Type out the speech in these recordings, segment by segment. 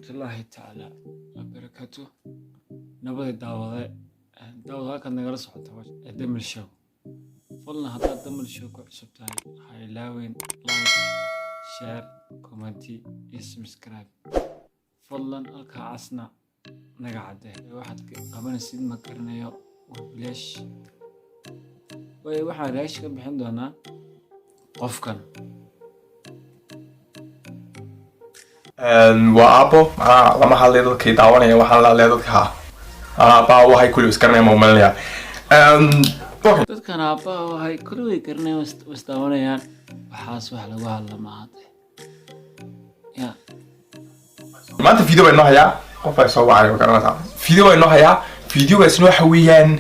Waraxmatullaahi tacaala wabarakaatu. Nabada daawade, daawada halkaad nagala socota waa Damal Show. Fadlan haddaad Damal Show ku cusub tahay, ha ilaawin like, share, comment iyo subscribe. Fadlan halkaa casna naga caddee. Waxaad qabanaysid ma garanayo, waa bilaash. Waayo, waxaan reaction ka bixin doonaa qofkan. Waa aabo, macnaha lama hadlay dadkay daawanaya, waxaan la hadlaya dadka aabaa wahay kulli isgaranaya, ma umalinaya. Okay. Dadkan aabbaha waxay kulli way garanayaan, way isdaawanayaan. Waxaas wax lagu hadla maaha de ya. Maanta video baa inoo hayaa. Qof baa soo wacay, ma garanaysaa? Video baa inoo hayaa. Videogaasna waxa weeyaan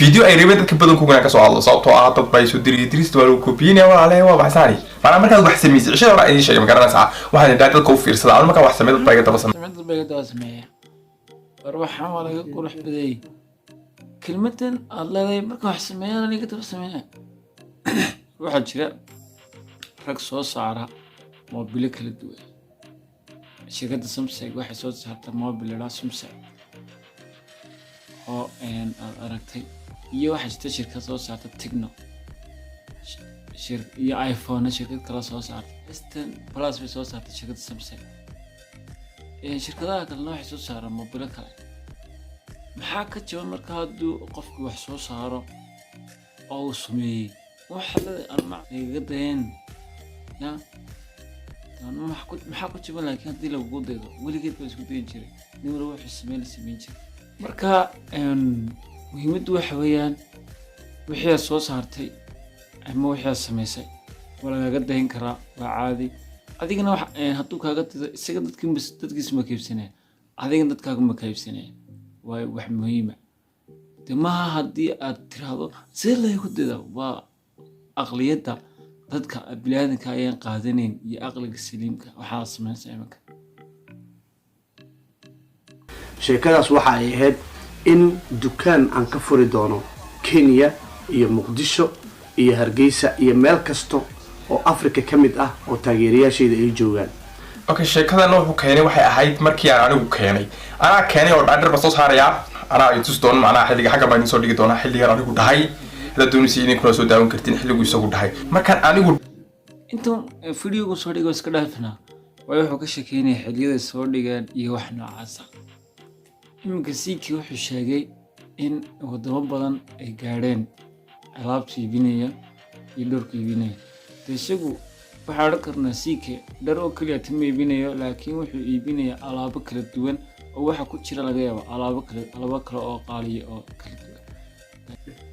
video ay rabeen dadka badankooga inaan kasoo hadlo, sababtoo ah dad baa soo diriyay. Dirista waa lagu koobiyeynayaa, walaale. Waa baxsaani, macnaa markaad wax samaysay cishada hore idiin sheegay, ma garanaysaa? Waxaan idhahay dadka u fiirsada. Anu markaan wax sameey, dad baa iga daba sameey. Dad baa iga daba sameeya. War waxaan waa laga qurux badayey kelmadan aad leedahay, markaan wax sameeyaan iga daba sameeya. Waxaa jira rag soo saara moobilo kala duwan. Shirkadda Samsung waxay soo saartaa mobil la Samsung oo aad aragtay, iyo waxaa jirta shirkad soo saarta Tecno iyo iPhone, shirkad kale soo saarta S10 Plus bay soo saartay shirkadda Samsung. Shirkadaha kalena waxay soo saaraan mobilo kale. Maxaa ka jaban marka hadduu qofku wax soo saaro oo uu sameeyey, waxa leedahay anma igaga dayeen ya maxaa ku jaban? Laakiin haddii lagugu daydo, weligeed baa isku dayin jiray, nin walba wuxuu sameyn la sameyn jiray. Marka muhiimaddu waxa weeyaan wixii aad soo saartay ama wixii aad samaysay waa lagaga dayin karaa, waa caadi. Adigana wax hadduu kaaga dido isaga, dadkiisa ma kaibsanaya, adigana dadkaaga ma kaibsanaya. Waayo, wax muhiima de maaha haddii aad tiraahdo see laygu dida. Waa aqliyadda dadka biniaadanka ayaan qaadanayn iyo aqliga saliimka waxaa samaynaysa iminka. Sheekadaas waxa ay ahayd in dukaan aan ka furi doono Kenya iyo Muqdisho iyo Hargeysa iyo meel kasta oo Africa ka mid ah oo taageerayaashayda ay joogaan. Okay, sheekadana wuxuu keenay waxay ahayd markii aan anigu keenay, anaa keenay oo dhaadheer baa soo saarayaa, anaa ay tus doono. Macnaha xilliga xagga baa idin soo dhigi doonaa xilligan anigu dhahay. Haddaad doonaysa idinkuna soo daawan kartiin xilligu isagu dhahay markaan anigu Intan videogu soo dhigo iska dhaafinaa, waayo wuxuu ka sheekeynaya xilliyada soo dhigeen iyo wax noocaasa. Iminka Siikii wuxuu sheegay in wadamo badan ay gaadheen alaabta iibinaya iyo dharku iibinaya. De isagu waxaa odhan karnaa Siike dhar oo keliya tama iibinayo, laakiin wuxuu iibinayaa alaabo kala duwan oo waxa ku jira laga yaabo alaabo kale, alaabo kale oo qaaliya oo kala duwan.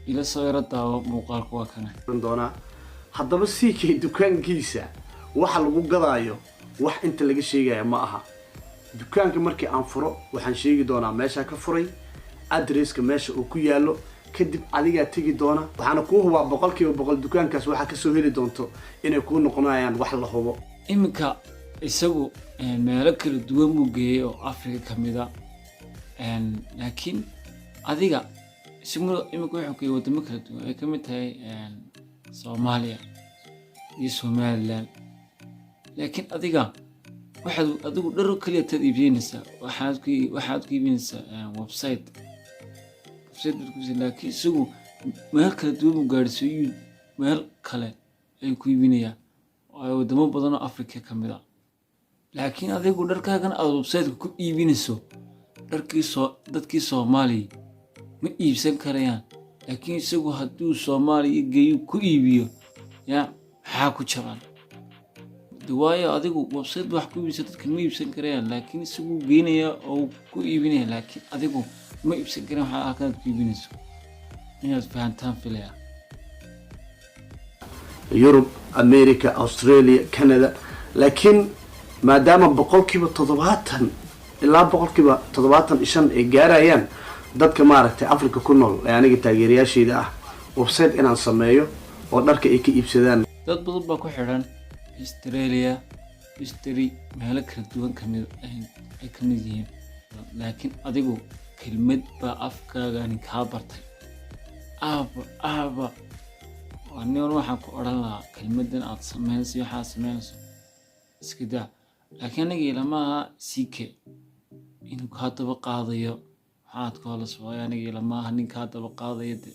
Ila soo yaro daawo muuqaalku, waa kana. Doonaa haddaba CK dukaankiisa waxa lagu gadaayo, wax inta laga sheegaya ma aha. Dukaanka markii aan furo, waxaan sheegi doonaa meeshaa ka furay, adresska meesha uu ku yaalo. Kadib adigaa tegi doona, waxaana kuu hubaa 100% dukaankaas waxaa kasoo heli doonto inay kuu noqonayaan wax la hubo. Iminka isagu meelo kala duwan buu geeyey oo Africa ka mid a, laakiin adiga isagu iminka wuxuu geeyey wadamo kala duwan ay ka mid tahay Soomaaliya iyo Somaliland, laakiin adiga waxaad adigu dhar oo keliya taad iibinaysaa, waxaad ku iibinaysaa website baad ku iibinaysaa, laakiin isagu meel kala duwan buu gaadhsiiyey, meel kale ayuu ku iibinayaa oo wadamo badan oo Africa ka mid a. Laakiin adigu dharkaagan aad website-ka ku iibinayso, dharkii soo dadkii Soomaaliya ma iibsan karayaan, laakiin isagu hadduu Soomaaliya geeyo ku iibiyo ya, maxaa ku jaban? De waayo, adigu website ba wax ku iibisa, dadka ma iibsan karayaan, laakiin isagu geynaya oo ku iibinaya, laakiin adigu ma iibsan karin waxaa halkan aad ku iibinayso. Inaad fahantaan filaya. Yurub, America, Australia, Canada. Laakiin maadaama 70% ilaa 75% ay gaarayaan dadka maaragtay Africa ku nool ee aniga taageerayaashayda ah, website inaan sameeyo oo dharka ay ka iibsadaan. Dad badan baa ku xidhan Australia, history meelo kala duwan kamid ay ka mid yihiin, laakiin adigu kelmad baa afkaagani kaa bartay, aaba aaba. Anigan waxaan ku odhan lahaa kelmadan aad sameynayso, waxaad sameynayso iska daa. Laakiin aniga ilama aha CK inuu kaa daba qaadayo waxaad ku hadlayso, waayo aniga ilama aha nin kaa daba qaadaya de.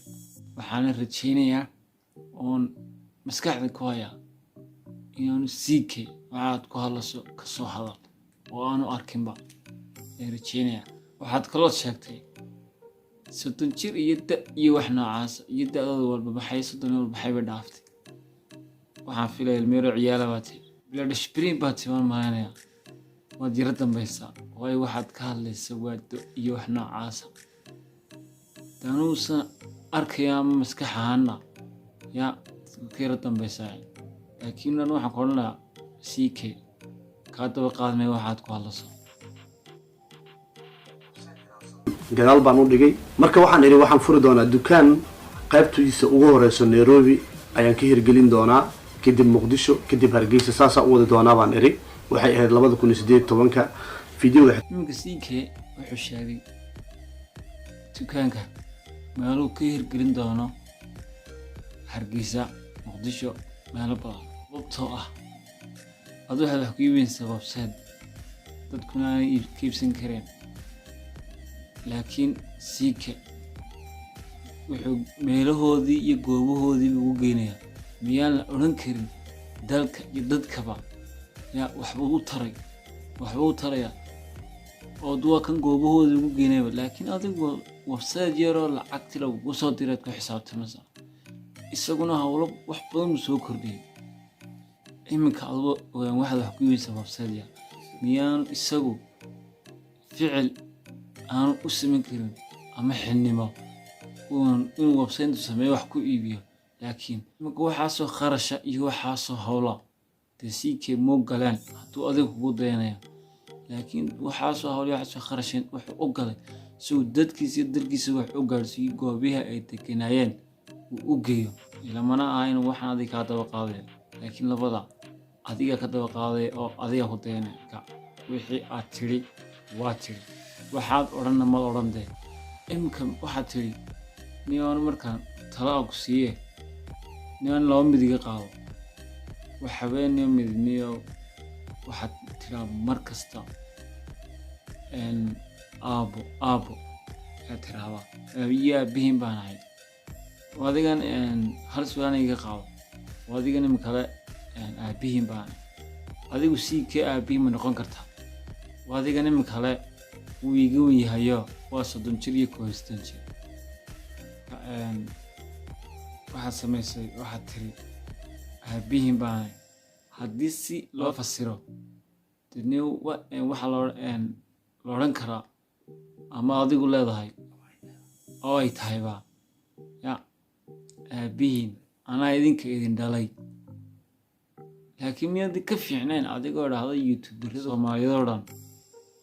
Waxaana rajaynayaa oon maskaxda ku hayaa inaanu CK waxaad ku hadlayso kasoo hadal oo aanu arkinba ayaan rajaynayaa. Waxaad kaloo sheegtay 30 jir iyo da iyo wax noocaasa iyo da-dooda walba baxay, 30 walba baxay bay dhaaftay. Waxaan filaya ilmeero ciyaala baa ti bila dhashbiriin baa timaan malanaya, waad yaro dambaysaa, waayo waxaad ka hadlaysa waa do iyo wax noocaasa. Danuusan arkaya ama maskax ahaana yaa ka yaro dambaysaa, laakiin anu waxaan ku odhan lahaa CK kaa daba qaadmay waxaad ku hadlayso. Gadaal baan u dhigay. Marka waxaan idhi waxaan furi doonaa dukaan, qaybtiisa ugu horeyso Nairobi ayaan ka hirgelin doonaa, kadib Muqdisho, kadib Hargeysa, saasaa u wadi doonaa baan idhi. Waxay ahayd 2018-ka videoga. Iminka CK wuxuu sheegay dukaanka meeluu ka hirgelin doono Hargeysa, Muqdisho, meelo badan. Sababtoo ah adu waxaad wax ku iibinaysaa website dadkuna aanay ka iibsan kareen, laakiin CK wuxuu meelahoodii iyo goobahoodii ugu geynayaa. Miyaan la odhan karin dalka iyo dadkaba yaa waxbuu u taray, waxbuu u tarayaa oo waa kan goobahoodii ugu geynayaba? Laakiin adigu website yaroo lacagti lagugu soo diraad ku xisaabtamaysa, isaguna howlo wax badan buu soo kordhiyey. Iminka adugu waxaad wax ku iibinaysaa website yar, miyaanu isagu ficil aanu u samayn karin ama xilnimo inuu website intuu sameeyo wax ku iibiyo? Laakiin iminka waxaasoo kharasha iyo waxaasoo howla dee CK muu galeen hadduu adiga kugu dayanaya, laakiin waxaasoo howla waxaasoo kharashan wuxuu u galay si uu dadkiisa iyo dalkiisa wax u gaadhsiiyo, goobihi ay deganaayeen uu u geeyo. Ilamana aha inuu waxaan adiga kaa daba qaadaya, laakiin labada adiga ka daba qaadaya oo adiga ku dayanaya. Wixii aad tidhi waa tidhi, waxaad odhanna maad odhan dee. Iminka waxaad tidhi niyoon markaan talo aan ku siiye, niyoon laba mid iga qaado waxaweeniyo mid niyo. Waxaad tidhaa mar kasta aabbo aabbo ayaad tiraahdaa, iyo aabihiin baan ahay. Adigan hal su-aal iga qaado, adigan imikale aabihiin baan ahay. Adigu CK aabihiin ma noqon kartaa? Adigan imikale wuu iga wen yahayo, waa 30 jir iyo 31 jir. Waxaad samaysay, waxaad tiri aabihiin baan ahay. Haddii si loo fasiro dee waxaa la odhan karaa ama adigu leedahay oo ay tahayba ya aabihiin anaa idinka idin dhalay. Laakiin miyaad ka fiicnayn adigoo dhahda youtuberada Soomaaliyeed oo dhan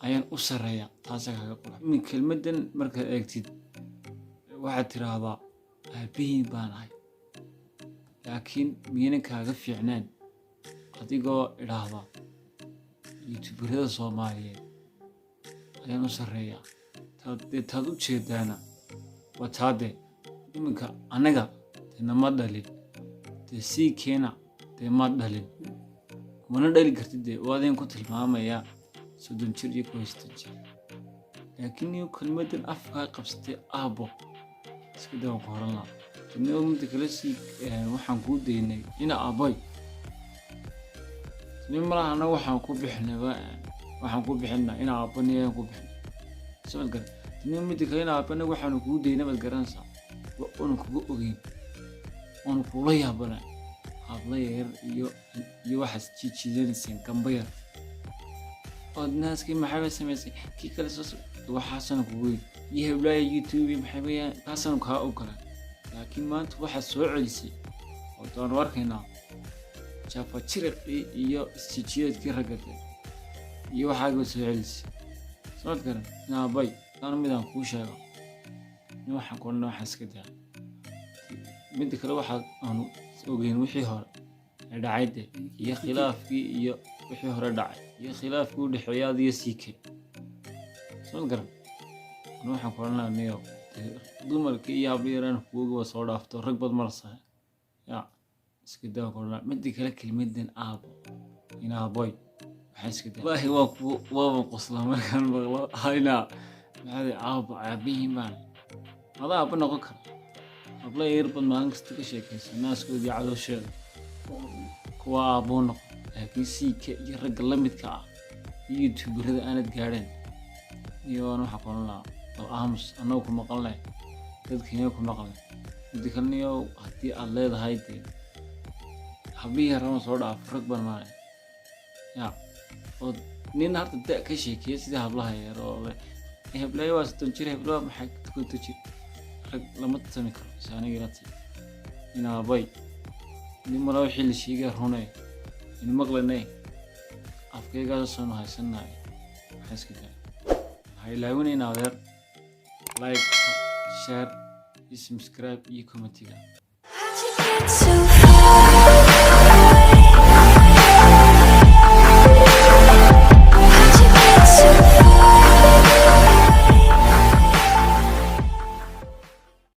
ayaan u sarreeya? Taasa kaga qurux. Imin kelmaddan markaad eegtid waxaad tiraahdaa aabihiin baan ahay, laakiin miyayna kaaga fiicnayn adigoo idhaahda youtuberada Soomaaliyeed ayaan u sarreeya? Dee taad u jeedaana waa taade. Iminka annaga dee nama dhalin, dee sii keena dee ma dhalin, mana dhali kartid dee, waa adin ku tilmaamaya 30 jir iyo 31 jir. Laakiin niyo kelmaddan afkaa qabsatay aabbo iska daba ku horan lahaa. Niyo midda kale sii waxaan kuu daynay ina aabboy nin malaha, annaga waxaan ku bixinay, waxaan ku bixinaa ina aabbo niyaan ku bixinay soo gar. Niyo midda kale ina aabbo anaga waxaanu kugu daynay baad garanaysaa, waa una kugu ogeyn oonu kula yaabanay habla yar iyo waxaas jiijiidanayseen gamba yar ood naaskii maxay bay samaysay kii kale soo waxaasana kugu weyn iyo heblaaya YouTube maxay bayaan taasanu kaa ogolaan. Laakiin maanta waxaad soo celisay oo doonu arkaynaa jaafajiriqii iyo isjiijiidadkii raggade iyo waxaaga soo celisay soo garan. Naabay taanu midaan kuu sheego nin waxaan ku odhanaa waxaan iska daa. Midda kale waxaad aanu ogeyn wixii hore ee dhacay de iyo khilaafkii iyo wixii hore dhacay iyo khilaafkii u dhexeeya adiyo CK soo garan. Anu waxaan ku odhanaa niyo dumarkii iyo hablo yaraan kuwogi waa soo dhaafto, rag bad marsaa ya iska daa ku odhanaa. Midda kale kelmaddan aabo inaaboy waxaad Waxaan iska daa, wallaahi waa ku waaban qoslaa markaan maqlo hayna maxaa aaba aabihiin baan mada aaba noqon kara. Habla yar bad maalin kasta ka sheekaysa naaskoodii caloosheeda, kuwa aabboo noqon. Laakiin siika iyo ragga la midka ah iyo youtuberada aanad gaadheen iyo aan waxaa qoran lahaa, bal aamus, annagu ku maqan leh, dadkiina ku maqan leh. Midda kaleniyo haddii aad leedahay dee hablihii harama soo dhaaf, rag baan maalay ya oo nin harta da ka sheekeeya sidii hablaha yar oo le heblayo waa 30 jir, heblo waa maxay, 50 jir, rag lama tami karo. Is aniga ila tahay inaabay nin mala wixii la sheegaya rune in maqlanay afkaygaasanu haysanahay. Waxaan iska daa, waxaa ilaawinayna adeer like, share iyo subscribe iyo commentiga. How'd you get so